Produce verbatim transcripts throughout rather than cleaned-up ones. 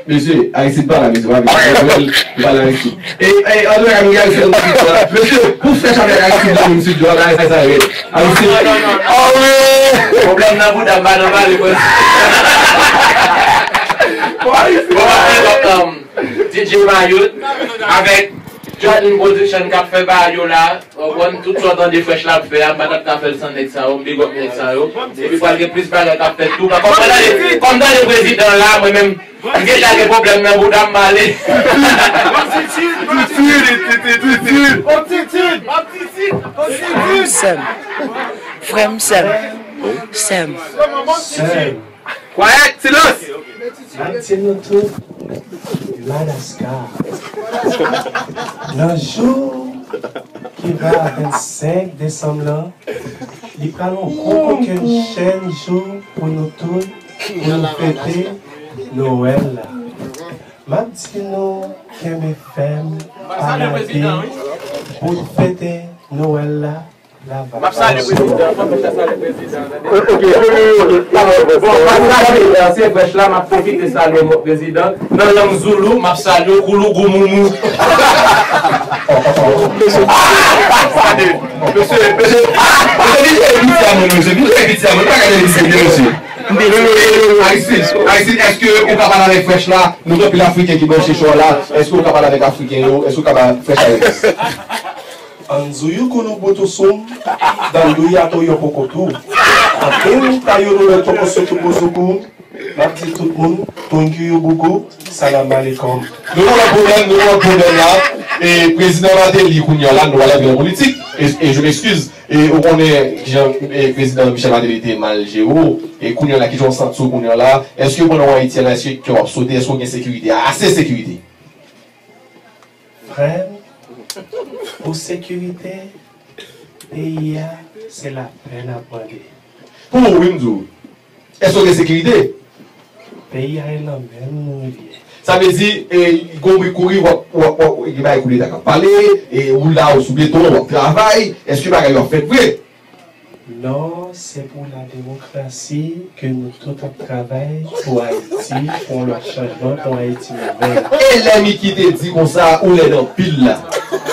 Mesye, Aristide pa la, mesye, pa vin. Li pa la, Aristide. E, e, antouka, nou gen Aristide nan Sud la. Mesye, pou frèch avèk Aristide nan menm Sud la, bagay sa rèd. Aristide. Ah wi! Pwoblèm nan bouda m pa nan pale, bòs. Bon, um, D J Mayotte avèk Jordan Production k ap fè bagay yo la. Ou konprann, tout sa w tande frèch la ap fè a, m pa t ap ka fè l san nèg sa yo, m big up nèg sa yo. Epi pral gen plis bagay k ap fèt tou. Kòm m tande, kòm m tande prezidan la, mwen menm, m gentan gen pwoblèm nan bouda m, m ale. Frè m, sè m. Frè m, sè m. Sè m. Quiet, silence! M ap di nou tout, Madagascar, nan jou ki va vennsenk desanm lan, li pral yon gwo kokennchenn jou pou nou tout, pou nou fete Nwèl la. M ap di nou, kenbe fèm, pa lage, pou n fete Nwèl la. M ap salye prezidan, fò m fè salye prezidan. Ok, ok, ok. Bon, m ap salye, euh, se frèch la, m ap pwofite salye prezidan. Nan lang zoulou, m ap salye w, koulougou moumou. Mesye, mesye, mesye, mesye, mesye, mesye, mesye, mesye, mesye, mesye, mesye, mesye, mesye. Aristide, Aristide, èske ou ka pale avèk frèch la? Nou gen anpil Afriken ki branche show la. Èske ou ka pale avèk Afriken yo? Èske ou ka ba frèch la repons? Anzuyukunu butusumu, danduyatu yopukutu. Akum tayunu le tokosutu buzuku. M ap di tout moun, tungiyu bugu, salam aleikum. Nou gen yon pwoblèm, nou gen yon pwoblèm la. E prezidan Martelly, kounye a la, nou pral antre an politik. E, e je m'excuse. E ou konnen, jan, e prezidan Michel Martelly te mal jere w. E kounye a la, kijan w santi w kounye a la? Èske pandan w Ayiti a la, èske kè w ap sote? Èske w gen sekirite? Ase sekirite? Frè m, pou sekirite, peyi a, se lapè n ap mande. Pou ou, wi, m di w. Èske w gen sekirite? Peyi a, e nan men nou li ye. Sa vle di, e, gon bri kouri, w ap, w ap, w ap, gen bagay koudeta k ap pale, e ou la, ou sou beton, w ap travay, èske bagay yo ap fèt vre? Non, se pou la demokrasi ke nou tout ap travay pou Ayiti, pou yon lòt chanjman, pou yon Ayiti nouvèl. E lè Mickey te di konsa, ou lèd anpil la.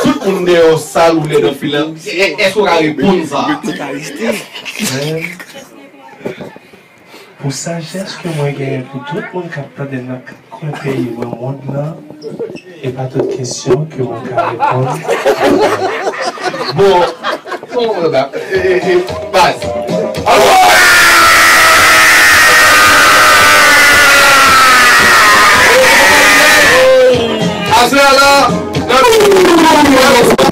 Tout moun deyò sal, ou lèd anpil la. E, e, èske w ka reponn sa? Men, pou sajès ke mwen genyen pou tout moun k ap tande nan kat kwen peyi mwen, mond lan, e pa tout kesyon ke mwen ka reponn. Bon, bon, bon, e, e, e, baz. Aswè a la, n ap